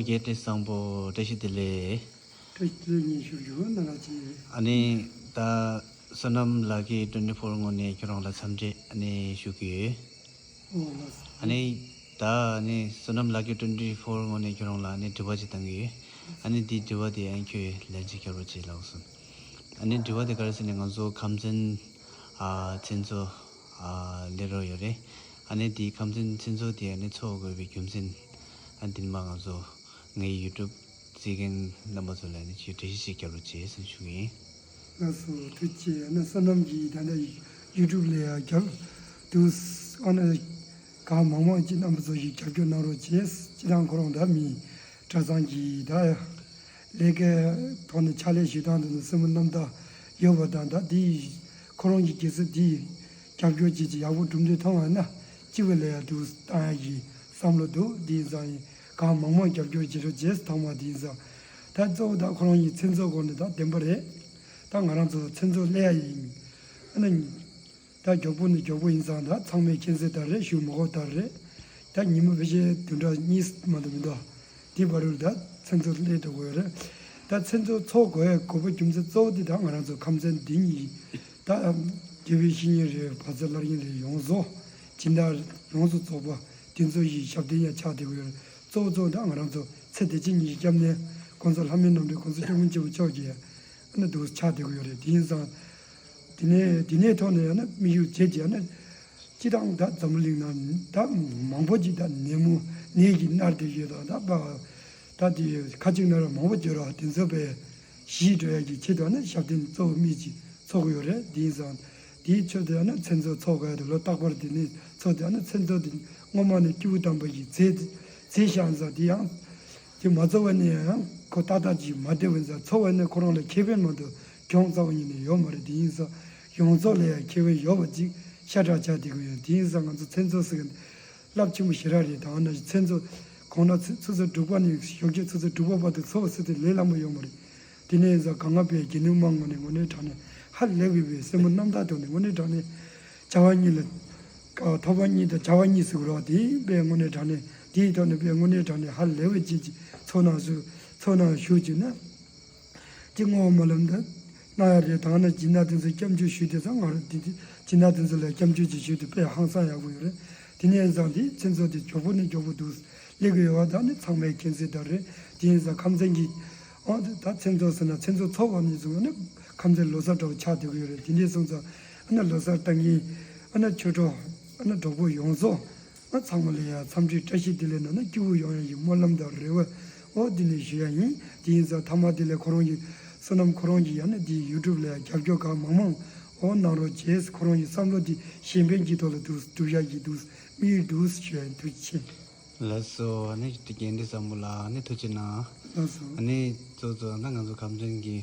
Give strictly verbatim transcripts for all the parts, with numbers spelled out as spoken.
བརྒྱད་དེ་བཟང་པོ། བཀྲ་ཤིས་བདེ་ལེགས། བཀྲ་ཤིས་བདེ་ལེགས་ཉིད་ཞུ་རྒྱུ་ནང་ལ་ཅི། ཨ་ནི་ད་བསོད་ནམས་ལགས་ཀྱི་ཊུ་ཝེན་ཊི་ཕོར་ངོས་ནས་ཁྱོད་རང་ལ་འཚམས་འདྲི་ཨ་ནི་ཞུ་གི་ཡོད། ཨོ་ལགས་སོ། ཨ་ནི་ད་ཨ་ནི་བསོད་ནམས་ལགས་ཀྱི་ཊུ་ཝེན་ཊི་ཕོར་ངོས་ནས་ཁྱོད་རང་ལ་ཨ་ནི་དྲི་བ་ཅིག་བཏང་གི་ཡོད། ཨ་ནི་འདི་དྲི་བ་དེ་ཨ་ནི་ཁྱོད་ལན་ཅིག་རྒྱབ་རོགས་བྱེད་ལགས་སོ། ཨ་ནི་དྲི་བ་དེ་ག་རེ་ཟེར་ན་ང་ཚོ་ཁམས་ཚན་ཨ་མཚན་ཚོགས་ཨ་ལས་རོགས་ཡོད་རེད། ཨ་ནི་དེའི་ཁམས་ཚན་མཚན་ཚོགས་དེ་ཨ་ནི་ཚོགས་དགོས་པའི་རྒྱུ་མཚན་ཨ་འདི་མ་ང་ཚོ་ངའི་ཡུ་ཊུབ་རྩེད་མཁན་རྣམ་པ་ཚོ་ལ་ནི་ཅིག་འགྲེལ་བཤད་ཅིག་རྒྱབ་རོགས་བྱེད་ཟེར་ཞུ་གི་ཡིན། ལགས་སོ། ཐུགས་རྗེ་ཆེ། ཨ་ནི་བསོད་ནམས་ཀྱིས་ད་ལྟ་ཡུ་ཊུབ་ལ་ཡང་རྒྱབ་འདུག་ཨ་ནི་གང་མང་མང་ཅིག་རྣམ་པ་ཚོ་ཞིག་རྒྱབ་སྐྱོར་གནང་རོགས་བྱེད། སྤྱིར་བཏང་ཁོ་རང་ད་མི་གྲྭ་ཚང་གི་ད་ལས་ཀའི་ཐོག་ནས་ཕྱག་ལས་ཞུ་སྟངས་དེ་ནི་སེམས་པ་རྣམ་དག་ཡོད་པ་དང་ད་དེ་ཁོ་རང་གི་དགེ་རྩ་དེ་རྒྱབ་སྐྱོར་བྱེད་ཀྱི་ཡག་པོ་གྲུབ་འབྲས་མཐོང་བ་ན་སྤྱི་བོ་ལ་ཡང་འདུག་བཏང་ཡག་གི་བསམ་བློ་འདུག་དེ་ཡིན་ཙང་ཡིན། གང་མང་མང་རྒྱབ་སྐྱོར་བྱེད་རོགས་བྱེད་དང་མ་དེ་ཡིན་ཙང་། ད་གཙོ་བོ་ད་ཁོ་རང་གི་མཚན་ཚོགས་སྐོར་ནས་ད་བདེན་པ་རེད། ད་ང་རང་ཚོ་མཚན་ཚོགས་སླེབས་ཡ་ཡིན། ཨ་ནི་ད་མགྱོགས་པོ་ནས་མགྱོགས་པོ་ཡིན་ཙང་ད་ཚང་མས་མཁྱེན་གསལ་ལྟར་རེད། ཞུ་མ་དགོས་ལྟར་རེད། ད་ཉི་མ་ཕལ་ཆེར་བདུན་ཕྲག་གཉིས་མ་གཏོགས་མི་འདུག་དེ་བར་དུ་ད་མཚན་ཚོགས་སླེབས་འགྲོ་དགོས་རེད། ད་མཚན་ཚོགས་ཚོགས་དགོས་ཡ་དགོས་པ་རྒྱུ་མཚན་གཙོ་བོ་དེ་ད་ང་རང་ཚོ་ཁམས་ཚན་འདི་གཉིས་ད་དགེ་བའི་བཤེས་གཉེན་རེད། བར་མཛད་སླར་ཡང་རེད། ཡོངས་རྫོགས་སྦྱིན་བདག་ཡོངས་སུ་རྫོགས་པ་དེ་ཚོ་ཡི་ཞབས་བརྟན་ཡང་ཆགས་བསྡད་དགོས་ཡོད་རེད། གཙོ་བོ་གཙོ་བོ་ད་ང་རང་ཚོ་ཚེ་འདི་ཕྱི་གཉིས་ཀྱི་སྐྱབས་གནས་༸གོང་ས་ལྷ་མིའི་རྣམ་འདྲེན་༸གོང་ས་༸སྐྱབས་མགོན་ཆེན་པོ་མཆོག་གི་ཨ་ནི་འདུག་ཆགས་བསྡད་དགོས་ཡོད་རེད། དེ་ཡིན་ཙང་དེ་ནས་དེ་ནས་ཐོག་ནས་ཨ་ནི་དམིགས་ཡུལ་བྱས་ཀྱི་ཨ་ནི་སྤྱིར་བཏང་ད་འཛམ་བུ་གླིང་ནང་ད་མང་པོ་ཅིག་ད་ནད་མུག་ནད་ཀྱིས་མནར་བསྡད་ཡོད་དང་ད་པ་ད་དེ་ཁ་ཅིག་ན་ར་མང་པོ་བྱོས་ར་དེ་ཚོ་པས་ཞི་འགྲོ་ཡ་གི་ཆེད་དུ་ཨ་ནི་ཞབས་བརྟན་གཙོ་བོ་དམིགས་ཀྱིས་ཚོགས་ཀྱི་ཡོད་རེད། དེ་ཡིན་ཙང་དེའི་ཆེད་དུ་ཨ་ནི་མཚན་ཚོགས་ཚོགས་དགོས་ཡ་དེ་ལོ་རྟག་པར་དེ་ནས་ཚོགས་དེ་ཨ་ནི་མཚན་ཚོགས་དེ་སྔོན་མ་ནས་སྐྱེས་བུ་དམ་པ་གིས་མཛད་མཛད་བཞག་ཙང་དེ་ཡང་དེ་མ་ཚོགས་པ་ནས་ཡང་ཁོ་ཏག་ཏག་ཅིག་མ་བསྡད་པ་ཡིན་ཙང་ཚོགས་པ་ནས་ཁོ་རང་ལ་ཁེ་ཕན་མ་གཏོགས་གྱོང་རྩ་བ་ཉིད་ནས་ཡོད་མ་རེད། དེ་ཡིན་ཙང་ཡོངས་རྫོགས་ལ་ཡང་ཁེ་ཕན་ཡོད་པ་ཅིག་ཤ་ཁྲག་ཆགས་བསྡད་ཀྱི་ཡོད། དེ་ཡིན་ཙང་ང་ཚོ་མཚན་ཚོགས་ཟེར་མཁན་རླབས་ཆེན་པོ་ཞེ་དྲག་རེད། དང་ན་མཚན་ཚོགས་གོང་ན་ཆུ་ཚོད་དྲུག་པ་ནས་ཞོགས་ཀྱི་ཆུ་ཚོད་དྲུག་པ་བར་དུ་ཚོགས་ཟེར་དེ་ལས་སླ་པོ་ཡོད་མ་རེད། དེ་ནས་ཡིན་ཙང་གང་ལྔ་པའི་དགེ་འདུན་དམངས་ངོས་ནས་དངོས་གནས་དྲང་གནས་ཧ་ལས་པའི་པའི་སེམས་པ་རྣམ་དག་ཐོག་ནས་དངོས་གནས་དྲང་གནས་བྱ་བ་གཉིས་ལ་ཐོབ་པ་གཉིས་དང་བྱ་བ་གཉིས་ཟེར་དགོས་རེད་པ། དེ་པའི་དངོས་གནས་དྲང་གནས་དེའི་ཐོག་ནས་པའི་དངོས་གནས་དྲང་གནས་ཧ་ལས་པའི་ཅིག་ཅིག་ཚོགས་ནང་ཞུགས་ཚོགས་ནང་ཞུགས་བྱས་ན། ཅིག་བསྔོ་བ་སྨོན་ལམ་འདི་གནང་ཡ་རེད། དང་ན་སྦྱིན་བདག་དེ་ཚོ་སྐྱབས་འཇུག་ཞུས་དེ་ཚང་ང་རང་དེ་དེ་སྦྱིན་བདག་དེ་ཚོ་ལ་སྐྱབས་འཇུག་ཅིག་ཞུས་དེ་དཔེ་ཧང་སང་ཡག་པོ་ཡོད་རེད། དེ་ནས་ཡིན་ཙང་དེ་མཚན་ཚོགས་དེ་མགྱོགས་པོ་ནས་མགྱོགས་པོ་འདུག་སླེབས་ཀྱི་ཡོད་པ་ད་ནི་ཚང་མས་མཁྱེན་གསལ་ལྟར་རེད། དེ་ཡིན་ཙང་ཁམས་ཚན་གྱི་ཨང་དེ་ད་མཚན་ཚོགས་ཟེར་ན་མཚན་ཚོགས་ཚོགས་པ་ནས་བཟུང་ནས་ཁམས་ཚན་ལོ་གསར་འདྲ་བོ་ཆགས་བསྡད་ཀྱི་ཡོད་རེད། དེ་འདྲས་སོང་ཙང་ཨ་ན་ལོ་གསར་བཏང་གིན་ཨ་ན་ཆོས་གྲོགས་ཨ་ན་གྲོགས་པོ་ཡོངས་རྫོགས། ང་ཚང་མ་ལ་ཡང་འཚམས་འདྲི་བཀྲ་ཤིས་བདེ་ལེགས་གནང་ན་སྐྱིད་པོ་ཡོང་ཡ་ཡི་སྨོན་ལམ་དང་རེ་བ་འོ་འདི་ནས་ཞུ་ཡ་ཡིན། དེ་ཡིན་ཙང་ཐ་མ་དེ་ལས་ཁོ་རང་གི་བསོད་ནམས་ཁོ་རང་གི་ཡང་ན་འདི་ཡུ་ཊུབ་ལ་ཡང་རྒྱབ་སྐྱོར་གང་མང་མང་འོ་གནང་རོགས་བྱས། ཁོ་རང་གི་བསམ་བློ་འདི་གཞན་ཕན་གྱི་ཐོག་ལ་འདུག་སྒྲུབ་ཡ་གི་འདུག་དམིགས་ཡུལ་འདུག་ཞུ་ཡ་ཡིན། ཐུགས་རྗེ་ཆེ། ལགས་སོ། ཨ་ནི་དགེ་འདུན་བཟང་པོ་ལགས་ཨ་ནི་ཐུགས་རྗེ་གནང་། ལགས་སོ། ཨ་ནི་གཙོ་གཙོ་ཨ་ན་ང་ཚོ་ཁམས་ཚན་གྱི་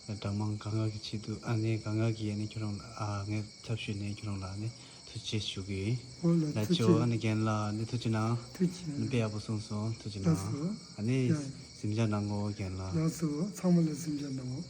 གྲྭ་མང་གང་ག་གི་ཆེད་དུ་ཨ་ནི་གང་ག་གི་ཨ་ནི་ཁྱོད་རང་ལ་ཨ་ངའི་ཚབ་ཞུས་ནས་ཁྱོད་རང་ལ་ཨ་ནི་ཐུགས་རྗེ་ཆེ་ཞུ་གི་ཡིན། འོ་ལགས་ལ་ཐུགས་ཆོ་རྗེ། ཨ་ནི་རྒན་ལགས་ཨ་ནི་ཐུགས་རྗེ་གནང་། ཐུགས་རྗེ་གནང་། ཨ་ནི་དཔེ་ཡག་པོ་གསུངས་སོང་། ཐུགས་རྗེ་ལགས་གནང་། སོ། ཨ་ནི་ཡ། གཟིམ་འཇག་གནང་གོ་རྒན་ལགས། ལགས་སོ། ཚང་མ་ལ་གཟིམ་འཇག་གནང་གོ།